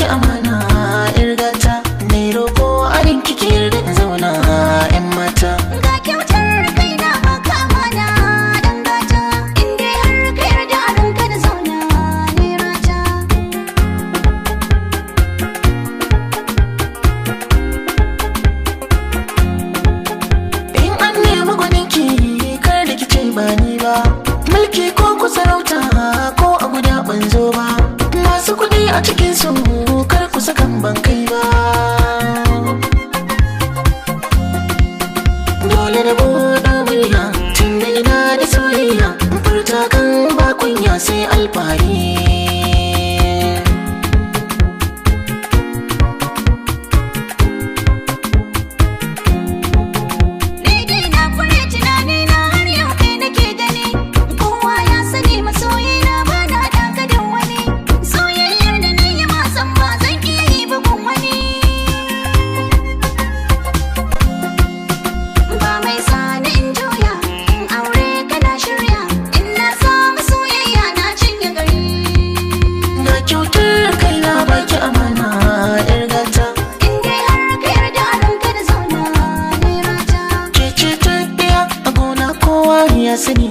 baki amana yar gata. Ne roko a rinki ki yarda in zauna yan mata. Ga kyautar kai na baka amana dan gata, in dai har ka yarda a ranka da zauna ne rata. In an nemi gwaninki kar da ki ce ba ni ba. Mulki ko ku sarauta ko a guda ban zo ba. Masu kuɗi a cikinsu kar ku sakan ban kai ba. Dole na buɗe murya tun da ina da soyayya. In furta kan ba kunya sai alfahari. Ni dai na kure tunani na har yau kai nake gani. Kowa ya sani masoyi na ba na daka da wani. Soyayyar da na yi ma san ba zan iya yi bugun wani. Ba mai sani in juya, in aure kana shirya. In na samu soyayya na cinye gari. Ga kyautar kai na baki amana yar gata. In dai har ka yarda a ranka da zauna ne rata. Ke ce ta ɗaya a gona kowa ya sani.